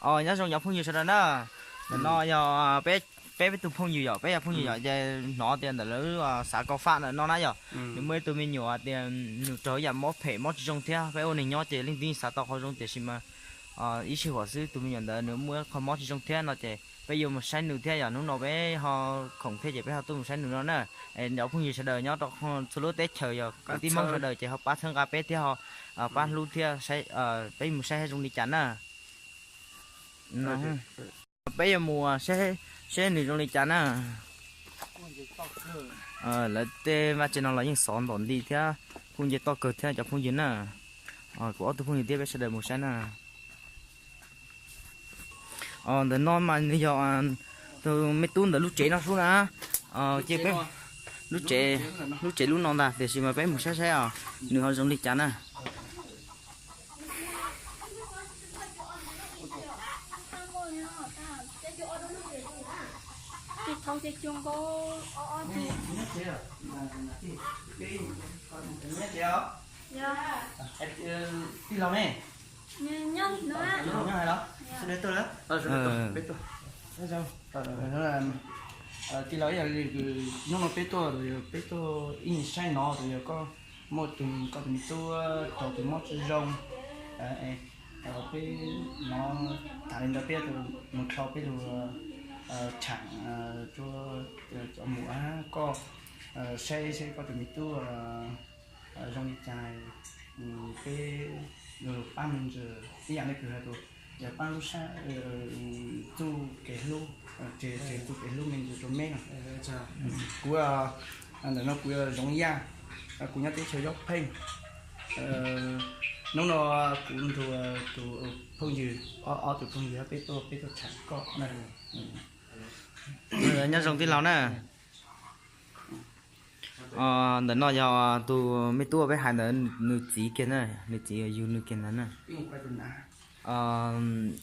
Nyob zoo cov phooj ywg sawv daws na. Ntawm no yog peb, peb tug phooj ywg yom, peb yog phooj ywg yom, ces hnov tias ntawm lawv xav koj faj ntawm no na yom. Nws muaj ib tug me nyuam tias nws raug ib yam mob phem mob tsis zoo thiab, peb ua neeg nyob ces leej twg xav tau qhov zoo, tiam sis mas ib sij huam xwb tus me nyuam ntawd nws muaj qhov mob tsis zoo thiab no ces peb yuav mus saib nws thiab yom. Hnub no peb ho khoom thiab ces peb ho tuaj mus saib nws no na. Cov phooj ywg sawv daws nyob rau txhua lub teb chaws yog kwv tij Hmoob sawv daws ces ho pab txhawb nqa peb thiab ho pab hlub thiab, peb mus saib zoo li cas na. Peb yuav mus saib, saib nws zoo li cas na. Lawv tej vaj tse no los yeej xov ntom nti thiab, kuj nce toj kawg thiab cov phooj ywg na. Kuv ob tug phooj ywg thiab peb sawv daws mus saib na. Ntawm no mas nws yog tus me tub ntawm lub tsev no xwb na. Ces peb, lub tsev, lub tsev lub no ntag, tiam sis mas peb mus saib saib os nws ho zoo li cas na. Tij laug ne? Nyob hais los? Peb tuaj. Tij laug, hnub no peb tuaj, peb tuaj ib nyuag saib no, yog koj muaj tus, koj tus me tub raug tus mob tsis zoo, peb no tham li ntawd peb mus dhau peb lug thaam rua cov muam hab koj saib seb koj tus me tub zoo li cas, peb lug paab me ntsis ib yam le kws hais tias paab lub sab txuj kev hlub, txuj kev hlub me ntsis rua meb no. Kuv, ntawm no kuv yog Zoov Yaj, kuv nyob teb chaws Yob Pheej. Hnub no kuv nrug tus phooj ywg, ob, ob tug phooj ywg hab peb tuaj, peb tuaj thaam koj na. Nyob zoo tij laug na. Ntawm no yog tus me tub peb hais ntawd, nws txiv kiag na, nws txiv yug nws kiag ntawd na.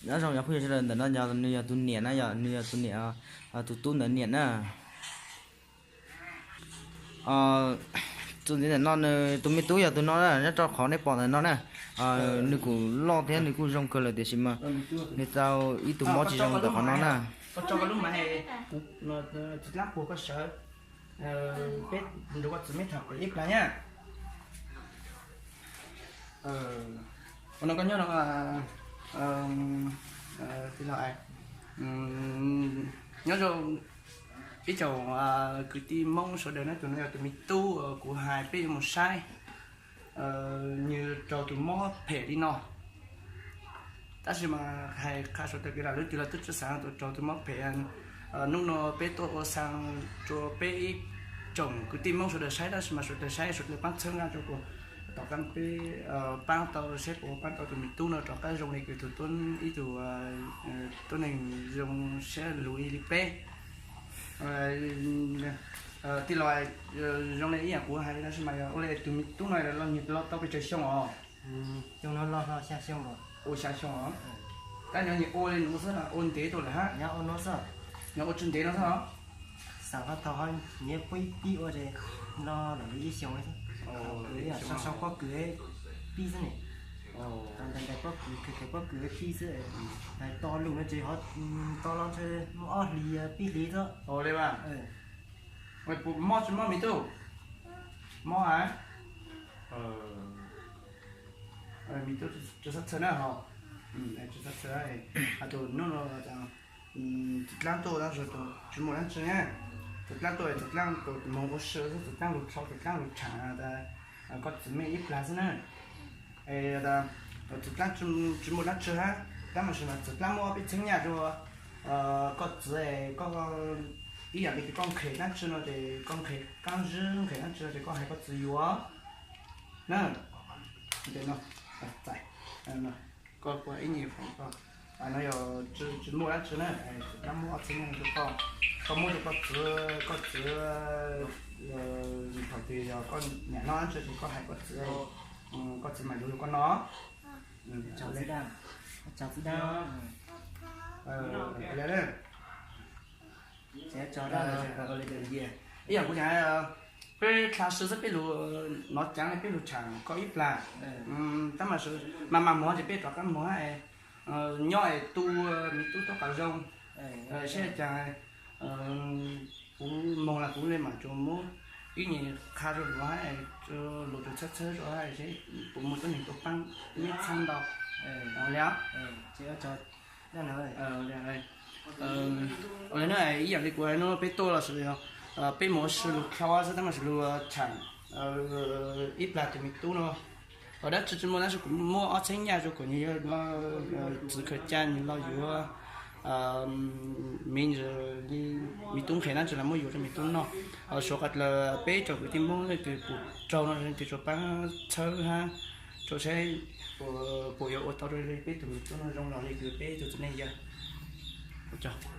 Nyob zoo cov phooj ywg sawv daws, ntawm no yog, nws yog tus niam na, yog nws yog tus niam, tus tub ntawd niam na. Txuas ntxiv ntawm no, tus me tub yog tus no na, nyob rau qhov nej pom ntawm no na. Nws kuj loj thiab nws kuj zoo kawg lawm tiam sis mas nws tau ib tug mob tsis zoo ntawm qhov no na. Koj tso koj lub mav, txiv dlaab puag koj sawv, peb nrug koj txiv meb tham ib plag na. Ua no koj nyob no, tij laug, nyob zoo ib tsoom kwv tij Hmoob sawv daws na, tus no yog tus me tub kuv hais peb yuav mus saib, nws raug tus mob phem li no. Tab sis mas hais qha suav dlawg kws lawv twb tsi xaav tus raug tus mob phem. Hnub no peb tuaj ua xaa rua peb ib tsoom kwv tij Hmoob sawv dlawg saib, tab sis mas suav dlawg saib suav dlawg paab txhawb nqaa rua kuv, tom qab peb paab tau seb puas paab tau tus me tub no rov qab zoo le kws tug tuab, ib tug tuab neeg zoo sab lug ib li peb. Tij laug, zoo le ib yaam kuv hais tab sis mas yog ua le tus me tub no los nwg los tau pes tsawg xyoo os? Ua xya xyoo os. Tab nyob nwg ua le nuav xwb, ua ntev tuaj lawm hab? Nyob ua tsi ntev no xwb os. Xaam ho thaum ho nyiav puab pib ua ces no lawm ib xyoos, sau pob kws pib xwb ne. Ntais pob kws, khaws pob kws pib xwb. Hais to lug no ces ho to los ntshe muaj ob hlis pib hlis xwb. Mob tsi mob me tub? Mob a? Me tub tsi txhob txhawj na ho. Tsi txhob txhawj, tus nub no txiv dlaab tuaj tab sis tsi muaj dlaab tsi na. Txiv dlaab tuaj, txiv dlaab tus moog ua si xwb, txiv dlaab lug dlhau, txiv dlaab lug thaam koj txiv mej ib plag xwb na. Txiv dlaab tsi muaj dlaab tsi hab, tab mas sis mas txiv dlaab muab ob peb txheeb nyaj rua koj txiv, koj ib yaam le kws koj nqhes dlaab tsi no ces koj nqhes qaab zib nqhes dlaab tsi no ces koj hais koj txiv yuav na. Koj puas ib nyuag, no yog tsi muaj dlaab tsi na, txiv dlaab muab ob txheeb nyaj rua koj, koj muab rua koj txiv, koj txiv thaum twg yog koj nyam noj dlaab tsi ces koj hais koj txiv, koj txiv mam yuav rua koj noj. Ib yaam kuv, peb dlha si xwb peb lug nov caav le peb lug thaam koj ib plag. Tab mas mas mas moog ces peb rov qaab moog hab. nyob es tu me tub tub qab zoo, saib cas kuv moog los kuv le maam tsuas muab ib nyuag qha rua luag hab, luag tsuas txhawb txhawb rua hab, saib puas muaj tuab neeg tuaj paab ib txhab ntau le. Ua le na, ib yaam le kuv hais no, peb tuaj los peb moog ua si lug dlhau xwb, tab mas lug thaam ib plag tug me tub no. Dab tsi tsi muaj, tab sis kuv muab ob txheeb nyaj rua kuas nwg yog txiv khaws ca nwg los yuav me, me tub nqhes dab tsi los muab yuav rua me tub noj. Suav qas lawm peb tsoom kwv tij Moob leej twg puas raug no, leej twg tsuas paab txhawb hab, tsuas saib puas yuav ua tau rua peb tug me tub no zoo los le kws peb tug txiv neej yawg. Ua tsaug.